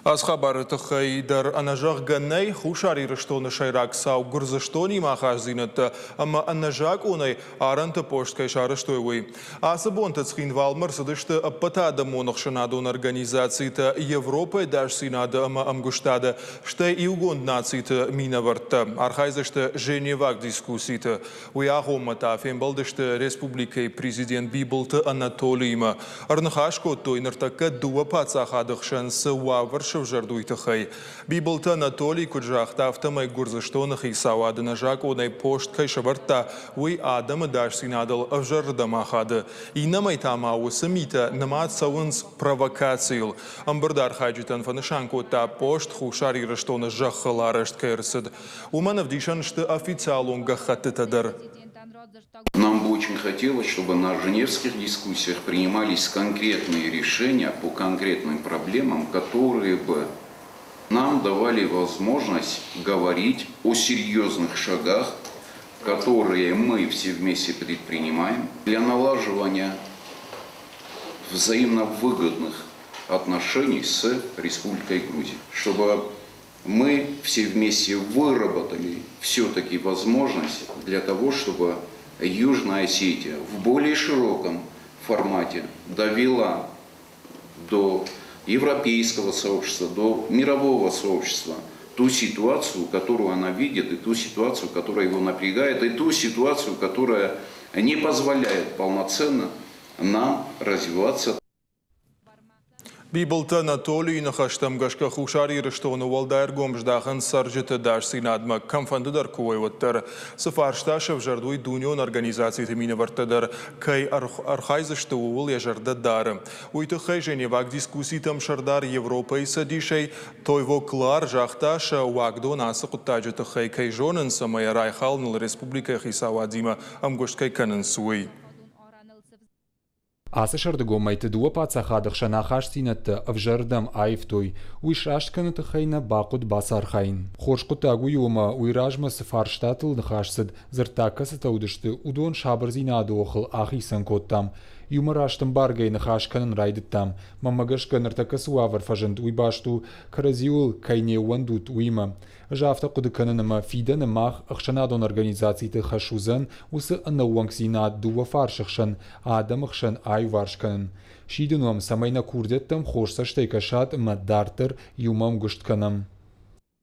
Ацы хабары тыххӕй дӕр ӕнӕзӕгъгӕ нӕй Хуссар Ирыстоны сӕйраг цау Гуырдзыстонимӕ ахастдзинӕдтӕ ӕмӕ ӕнӕзакъонӕй арӕнты пост кӕй сарӕзтой, уый. Ацы бонты Цхинвалмӕ ӕрцыдысты ӕппӕтадӕмон ӕхсӕнадон организацитӕ Европӕйы ӕдасдзинады ӕмӕ ӕмгуыстады, стӕй Иугонд Нациты минӕвӕрттӕ. Архайдзысты Женеваг дискусситы. Уый агъоммӕ та фембӕлдысты республикӕйы президент Бибылты Анатолиимӕ. Ӕрныхас кодтой, ныртӕккӕ дыууӕ паддзахады хсӕн цы уавӕр сӕвзӕрд, уый тыххӕй. Бибылты Анатолий куыд загъта, афтӕмӕй Гуырдзыстоны хицауад ӕнӕзакъонӕй пост кӕй сӕвӕрдта, уый адӕмы ӕдасдзинадыл ӕвзӕрырдӕм ахады. Иннӕмӕй та ма уыцы митӕ нымад цӕуынц провокацийыл. Ӕмбырды архайджытӕн фӕнысан кодта, пост Хуссар Ирыстоны зӕххыл арӕзт кӕй ӕрцыд, Уымӕн ӕвдисӕн сты официалон гӕххӕттытӕ дӕр. Нам бы очень хотелось, чтобы на женевских дискуссиях принимались конкретные решения по конкретным проблемам, которые бы нам давали возможность говорить о серьезных шагах, которые мы все вместе предпринимаем для налаживания взаимно выгодных отношений с Республикой Грузия, чтобы мы все вместе выработали все-таки возможность для того, чтобы Южная Осетия в более широком формате довела до европейского сообщества, до мирового сообщества ту ситуацию, которую она видит, и ту ситуацию, которая его напрягает, и ту ситуацию, которая не позволяет полноценно нам развиваться. Бибылты Анатолийы ныхӕстӕм гӕсгӕ Хуссар Ирыстоны уӕлдай ӕргом здахынц цӕрджыты ӕдасдзинадмӕ, кӕмфӕнды дӕр куы уой, уӕддӕр. Цы фарста сӕвзӕрд, уый дунеон организациты минӕвӕрттӕ дӕр кӕй архайдзысты, ууыл йӕ зӕрдӕ дары. Уый тыххӕй Женеваг дискусситӕм сӕрдар Европӕйы Цӕдисӕй Тойво Клар загъта, сӕ уагдон ацы хъуыддаджы тыххӕй кӕй зонынц ӕмӕ йӕ райхалыныл республикӕйы хицауадимӕ ӕмгуыст кӕй кӕнынц, уый. Ацы сӕрдыгон мӕйты дыууӕ паддзахады хсӕн ахастдзинӕдтӕ ӕвзӕрырдӕм аивтой, уый сраст кӕныны тыххӕй нӕ бахъуыд бацархайын. Хорз хъуыддаг уый у ӕмӕ уый размӕ цы фарстатыл ныхас цыд, дзырддаг кӕцытӕ уыдысты, уыдон сабырдзинады охыл ахицӕн кодтам. Иумӕ раст ӕмбаргӕйӕ ныхас кӕнын райдыдтам. Мӕнмӕ гӕсгӕ ныртӕккӕ цы уавӕр фӕзынд, уый баст у, кӕрӕдзиуыл кӕй не ууӕндут, уыимӕ. Ӕз афтӕ хъуыды кӕнын ӕмӕ фидӕны мах ӕхсӕнадон организациты хӕс уыдзӕн уыцы ӕнӕууӕнкдзинад дыууӕ фарсы хсӕн, адӕмы хсӕн аиуварс кӕнын. Сидын уӕм, цӕмӕй нӕ курдиӕттӕм хорз цӕстӕй кӕсат ӕмӕ дарддӕр иумӕ ӕмгуыст кӕнӕм.